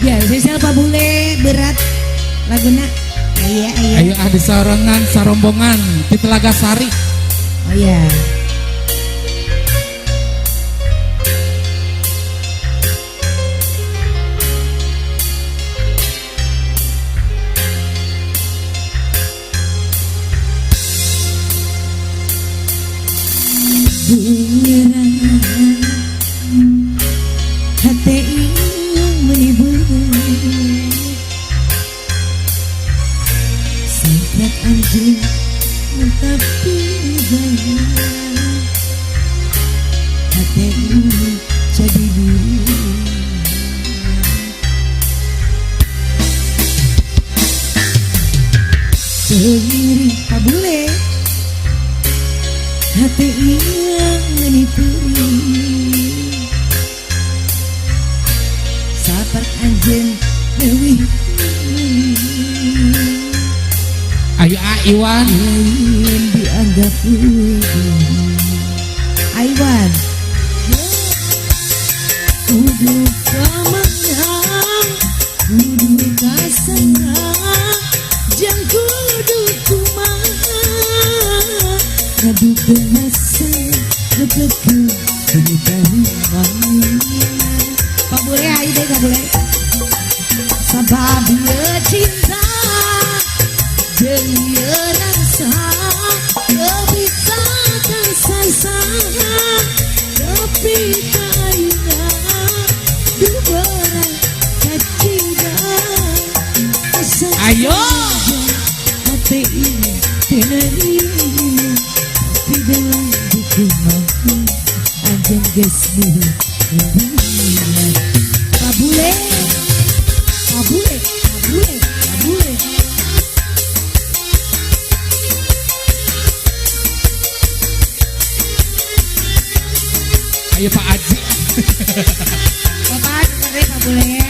Ya, sesel Pak Bule berat laguna. Iya, iya. Ayo ah di sarangan sarombongan di Telaga Sari. Oh iya. Hati menipu sampai anjing tapi hati jadi biru. Sendiri tak boleh hati yang menipu sabar anjing dewi. Ayo ah Iwan. Lain dianggap Iwan kudu kamana kudu kasana jang kudu kumaha ngadu rasa lekeku kudu tarima. Pak boleh ayo deh gak boleh sabab ieu cinta jeung ieu rasa teu bisa kasasa tapi kaina duberat kacida asa. Ayo. Hati ini tenarima tapi dalam buku mahu anjing geus Pak Bule, Pak Bule, Pak Bule, Pak Bule. Ayo Pak Aji. Bapak, Pak Bule.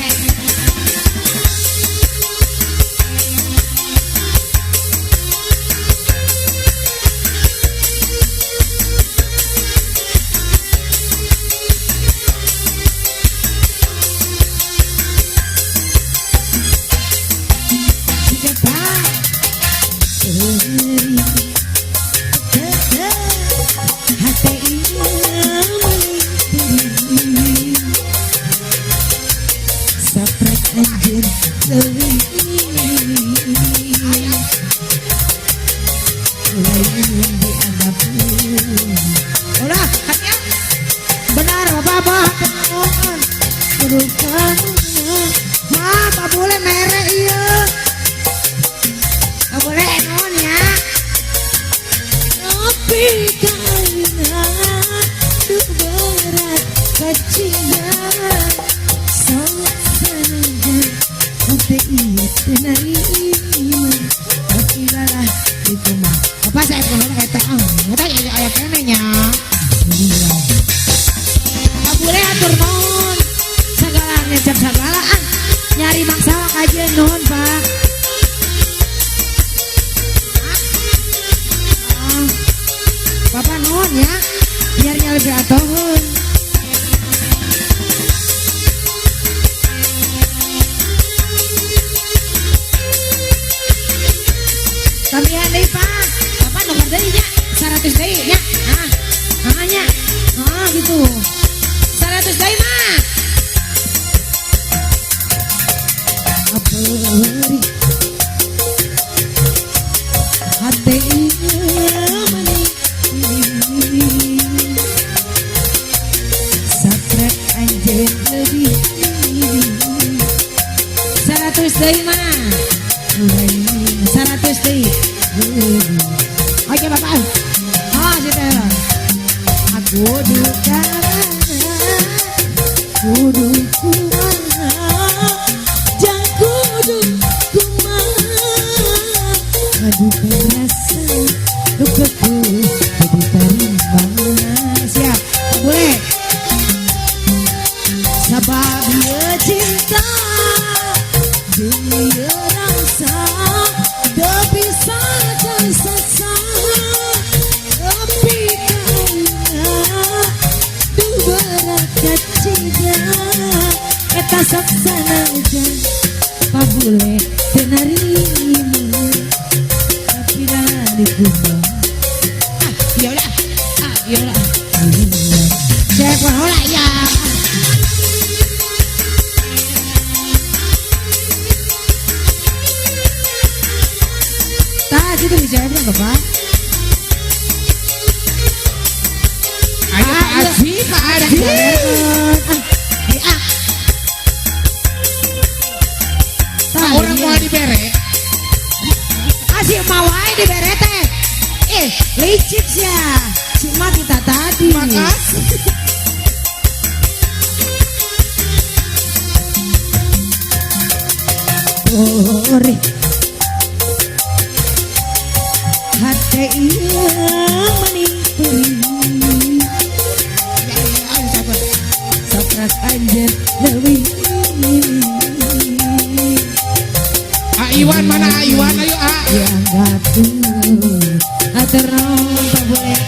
Benar bapak Pak boleh merek iya Pak boleh non ya tapi kaina berat kacida sanajan hati iya tenarima tapi lalah itu mah apa saya perlu eta eta aya kene nya. Pak boleh atur nuhun segala ngecap segala ah nyari mangsa aja nuhun Pak. Bapak nuhun ya nyarinya lebih atuhun. Tambahan deui Pak. Bapak nomor deui nya 100 deui nya. Ah, ah nya. Ah gitu. 100 deui mah. Abri hati sapret anjeun leuwih 100 deui mah. 100 deui. Oke Bapak. Ah sudah. Aku duka kudu kumaha jang kudu kumaha ngadu rasa lukaku jadi tarima. Siap boleh sabab ieu cinta jeung ieu rasa teu bisa kasasa tapi kaina duberat kacida eta sok sanajan. Ori hate ieu mani perih saprak anjeun leuwih. A Iwan mana A Iwan, ayo A. Yang gatuh ateron tak boleh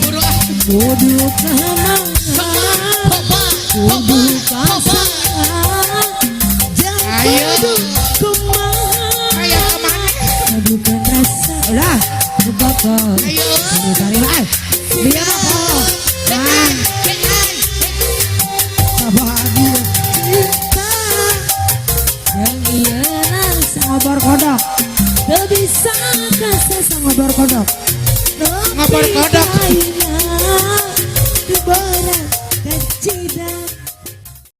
Buru ah. kudu kamana, kudu kasaha, jang Ayo. Kudu kumaha. Ayo kemana? Bukan rasa ulah kebakar. Ayo. Tarik ah. Dia apa? Ah, bahagia cinta yang ia rasa ngobor kodok. Tak bisa kasih ngobor kodok. Ngobor kodok. Berat kecil.